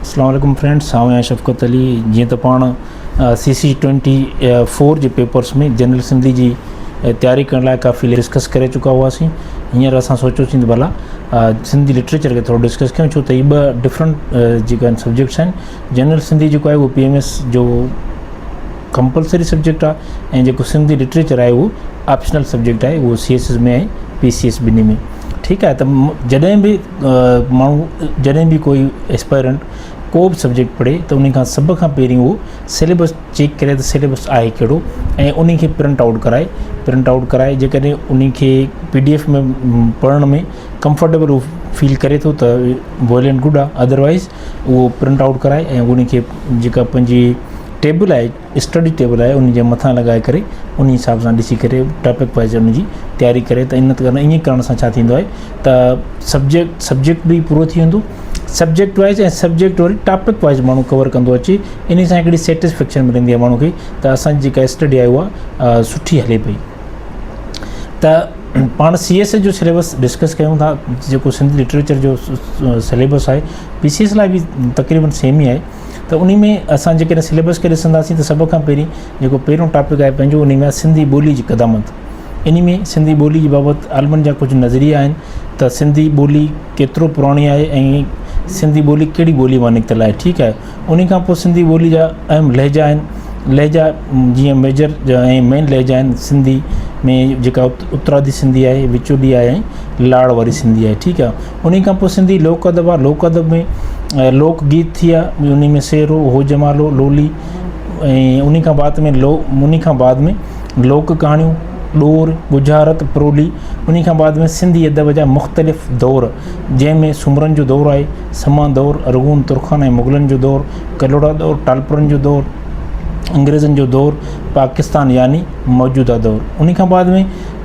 اسلام عليڪم فرينڊس، آئون آهيان شفقت علي. جيئن ته پاڻ سي سي ٽوئنٽي فور جي پيپرس ۾ جنرل سنڌي جي تياري ڪرڻ لاء ڪافي ڊسڪس ڪري چڪا هئاسين، هينئر اسان سوچيوسين ته ڀلا سنڌي لٽريچر کي ٿورو ڊسڪس ڪيون، ڇو ته هي ٻه ڊفرنٽ جيڪا آهن سبجيڪٽس آهن. جنرل سنڌي جيڪو آهي اهو پي ايم ايس جو ڪمپلسري سبجيڪٽ آهي ۽ جيڪو سنڌي لٽريچر آهي اهو آپشنل سبجيڪٽ آهي، اهو C S S ۾ ۽ P C S ٻنهي ۾. ٺيڪ آهي ته جڏهن به ماڻهو، جڏهن به ڪوئي اسپائرنٽ ڪو به سبجيڪٽ پڙهي ته ان کان سڀ کان پهرين اهو سليبس چيڪ ڪري ته سليبس آهي ڪهڙو ۽ ان کي پرنٽ آئوٽ ڪرائي، پرنٽ آئوٽ ڪرائي جيڪڏهن ان کي پي ڊي ايف ۾ پڙهڻ ۾ ڪمفرٽيبل هو فيل ڪري ٿو ته ويل اينڊ گڊ آهي، ادروائز اهو پرنٽ آئوٽ ڪرائي ۽ ان کي جيڪا پنهنجي ٽيبل آهي، اسٽڊي ٽيبل آهي، ان جي مٿان لڳائي ڪري ان حساب سان ڏسي ڪري ٽاپڪ وائز ان جي تياري ڪري ته ان ڪرڻ ائين ڪرڻ سان ڇا ٿيندو آهي ته سبجيڪٽ به پورو ٿي ويندو سبجيڪٽ وائز ۽ سبجيڪٽ وري ٽاپڪ وائز ماڻهو ڪور ڪندو اچي. ان سان هڪڙي سيٽسفيڪشن ملندي آهي ماڻهو کي ته اسان جي جيڪا اسٽڊي آهي اها سٺي هلي پئي. ته پاڻ سي ايس جو سليبس ڊسڪس ڪيون ٿا، جيڪو سنڌي لٽريچر جو سليبس آهي، پي سي ايس لاء به تقريبن سيم ئي آهي. ته انهي ۾ اسان جيڪڏهن سليبس کي ڏسنداسين ته سڀ کان پهرين جيڪو پهريون ٽاپڪ آهي پنهنجو، انهي ۾ آهي سنڌي ٻولي جي قدامت. انهي ۾ سنڌي ٻولي جي بابت عالمن جا ڪجهه نظريا آهن ته سنڌي ٻولي ڪيترو پراڻي آهي ۽ سنڌي ٻولي ڪهڙي ٻولي مان نڪتل آهي. ٺيڪ آهي، انهي کان پوء سنڌي ٻولي جا اهم لهجا آهن. لهجا جيئن ميجر ۽ مين لهجا آهن سنڌي ۾ جيڪا اترادي سنڌي آهي، وچولي آهي ۽ لاڙ واري سنڌي آهي. ٺيڪ آهي، انهي کان پوء سنڌي لوڪ ادب آهي. لوڪ ادب ۾ لوڪ گيت ٿي ويا، انهي ۾ سهرو، هو جمالو، لولي ۽ انهي کان بعد ۾ لو انهي کان بعد ۾ لوڪ ڪهاڻيون، ڏور، ڳجهارت، پرولي. انهي کان بعد ۾ سنڌي ادب جا مختلف دور، جنهن ۾ سومرن جو دور آهي، سما دور، ارغون، ترخان ۽ مغلن جو دور، ڪلهوڙا دور، ٽالپرن جو دور، انگريزن جو دور، پاڪستان يعني موجوده دور. انهي کان بعد ۾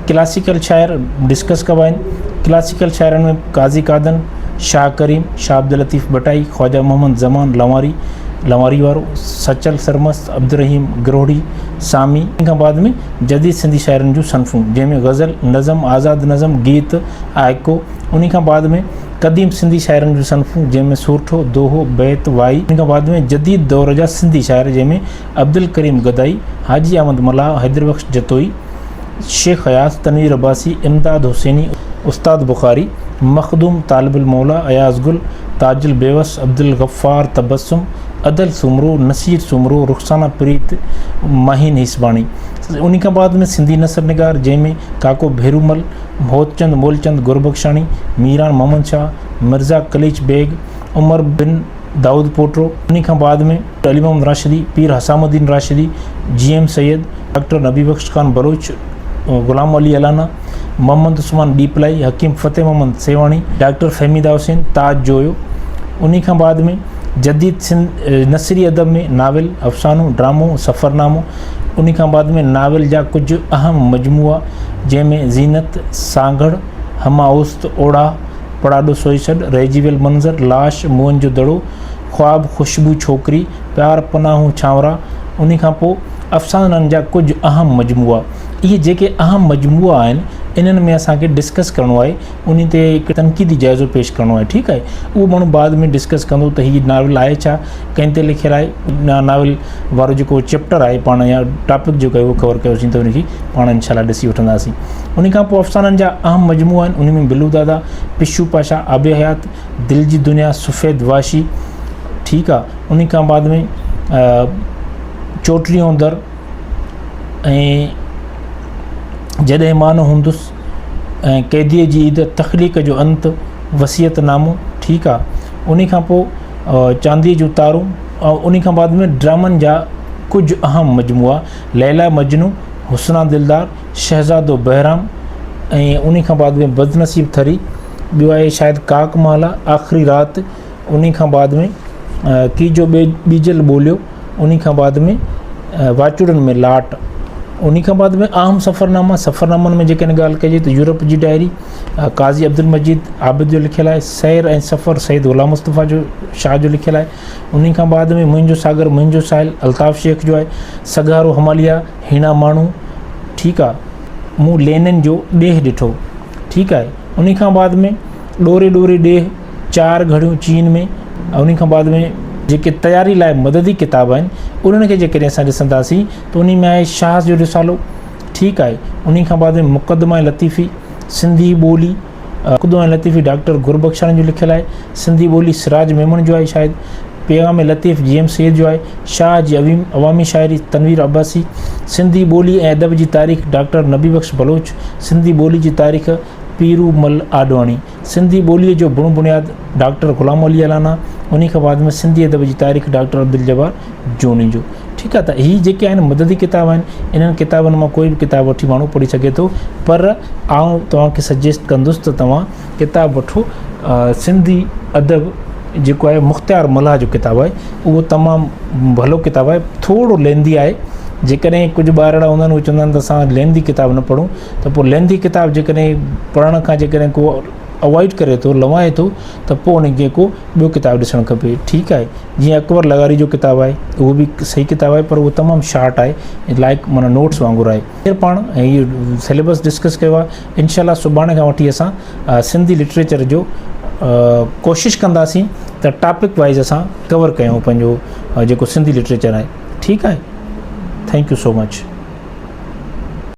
ڪلاسيڪل شاعر ڊسڪس ڪبا آهن. ڪلاسيڪل شاعرن ۾ قاضي قادن، شاهه ڪريم، شاهه عبداللطيف ڀٽائي، خواجه محمد زمان لنواري، لنواري وارو، سچل سرمست، عبدالرحيم گروهڙي، سامي. ان کان بعد ۾ جديد سنڌي شاعرن جون صنفون، جنهن ۾ غزل، نظم، آزاد نظم، گيت، آئڪو. ان کان بعد ۾ قديم سنڌي شاعرن جون صنفون، جنهن ۾ سورٺو، دوهو، بيت، وائي. ان کان بعد ۾ جديد دور جا سنڌي شاعر، جنهن ۾ عبدالڪريم گدائي، حاجي احمد ملاح، حيدربخش جتوئي، شيخ اياز، تنوير عباسي، امداد حسيني، استاد بخاري، مخدوم طالب الموليٰ، اياز گل، تاجل بيوس، عبدالغفار تبسم، ادل سومرو، نصير سومرو، رخسانه پريت، ماهين هيسباڻي. انهي کان بعد ۾ سنڌي نثر نگار جنهن ۾ ڪاڪو ڀيرومل، هوتچند مولچند گربخشاڻي، ميران محمد شاهه، مرزا قليچ بيگ، عمر بن دائود پوٽو، انهي کان بعد ۾ Ali Muhammad Rashdi, Pir Husam Uddin Rashdi, G M Syed, doctor Nabi Bakhsh Khan Baloch, Ghulam Ali Allana, Muhammad Usman Deeplai, Hakim Fateh Muhammad Sehwani, doctor Fahmida Hussain, Taj Joyo. انهي کان بعد ۾ جديد سنڌ نثري ادب ۾ ناول، افسانو، ڊرامو، سفرنامو، انهي کان بعد ۾ ناول جا ڪجهه اهم مجموعا جنهن ۾ زينت، سانگهڙ، همه اوست، اوڙاهه، پڙاڏو سوئي سڏ، رهجي ويل منظر، لاش، موئن جو دڙو، خواب، خوشبو ڇوڪري، پيار پناهون ڇانورا، انهي کان پوء افسانن جا ڪجهه اهم مجموعا. اهي جيڪي اهم مجموعا آهن انهن ۾ اسان کي ڊسڪس ڪرڻو آهي، انهي تي هڪ تنقيدي جائزو پيش ڪرڻو آهي. ٺيڪ آهي، اهو ماڻهو بعد ۾ ڊسڪس ڪندو ته هي ناول آهي ڇا، ڪنهن تي لکيل آهي، ناول وارو جيڪو چيپٽر آهي پاڻ يا ٽاپڪ جيڪو آهي اهو ڪور ڪيوسين ته ان کي پاڻ انشاء الله ڏسي وٺنداسين. انهي کان پوء افسانن جا اهم مجموعا آهن، انهي ۾ بلو دادا، پشو پاشا، آب حيات، دل جي دنيا، سفيد وحشي، ٺيڪ آ، انهي کان بعد ۾ چوٽيهون در ۽ جڏهن مان نه هوندس ۽ قيديء جي عيد، تخليق جو انت، وصيت نامو، ٺيڪ آ، انهي کان پوء چانديء جون تارون ۽ انهي کان بعد ۾ ڊرامن جا ڪجهه اهم مجموعا ليليٰ مجنون، حسنا دلدار، شهزادو بهرام ۽ انهي کان بعد ۾ بدنصيب ٿري، ٻيو آهي شايد ڪاڪ مهالا، آخري رات، انهي کان بعد ۾ ڪيجو ٻيجل ٻوليو، انهي کان بعد ۾ واچوڙن ۾ لاٽ، انهي کان بعد ۾ اهم سفرناما، سفرنامن ۾ جيڪڏهن ڳالهه ڪجي ته يورپ جي ڊائري قاضي عبدالمجيد عابد جو لکيل آهي، سير ۽ سفر سيد غلام مصطفيٰ جو شاهه جو لکيل آهي، انهي کان بعد ۾ منهنجو ساگر منهنجو ساحل الطاف شيخ جو آهي، سگهارو هماليه، هيڻا ماڻهو، ٺيڪ آ، مون لينن جو ڏيهه ڏٺو، ٺيڪ آهي، انهي کان بعد ۾ ڏوري ڏوري ڏيهه، چار گهڙيون چين ۾، انهي کان بعد ۾ جيڪي تياري لاء مددي ڪتاب آهن انهن کي جيڪڏهن اسان ڏسنداسين ته انهي ۾ آهي شاهه جو رسالو ٺيڪ آهي انهي کان بعد ۾ مقدمه لطيفي سنڌي ٻولي مقدمه لطيفي ڊاڪٽر گربخشاڻي جو لکيل آهي سنڌي ٻولي سراج ميمڻ جو آهي شايد پيغام لطيف جي ايم سيد جو آهي شاهه جي عوامي شاعري تنوير عباسي سنڌي ٻولي ۽ ادب جي تاريخ ڊاڪٽر نبي بخش بلوچ سنڌي ٻولي جي تاريخ پيرو مل آڏواڻي سنڌي ٻوليء جو بڻ بڻياد ڊاڪٽر غلام علي الانا، انهي کان بعد ۾ سنڌي ادب جي تاريخ ڊاڪٽر عبدالجبار جوڻيجو. ٺيڪ آ ته هي جيڪي آهن مددي ڪتاب آهن، انهن ڪتابن مان ڪوئي به ڪتاب وٺي ماڻهو پڙهي سگهي ٿو، پر آئون توهان کي سجيسٽ ڪندس ته توهان ڪتاب وٺو سنڌي ادب جيڪو آهي مختيار ملاح جو ڪتاب آهي اهو تمام ڀلو ڪتاب آهي ٿورو ليندي آهي جيڪڏهن ڪجهه ٻارڙا هوندا آهن اهي چوندا آهن ته اسان ليندي ڪتاب نه پڙهون ته پوء لينٿي ڪتاب جيڪڏهن پڙهڻ کان جيڪڏهن ڪو اوائڊ ڪري ٿو لنوائي ٿو ته پوء ان کي ڪو ٻيو ڪتاب ڏسڻ کپي ٺيڪ آهي جيئن اڪبر لغاري جو ڪتاب آهي اهو به صحيح ڪتاب آهي پر اهو تمام شارٽ آهي لائڪ معنيٰ نوٽس وانگر آهي هينئر پاڻ هي سليبس ڊسڪس ڪيو آهي انشاء الله سڀاڻي کان وٺي اسان سنڌي لٽريچر جو ڪوشش ڪنداسين ته ٽاپڪ وائز اسان ڪور ڪيون پنهنجو جيڪو سنڌي لٽريچر آهي ٺيڪ آهي thank you so much.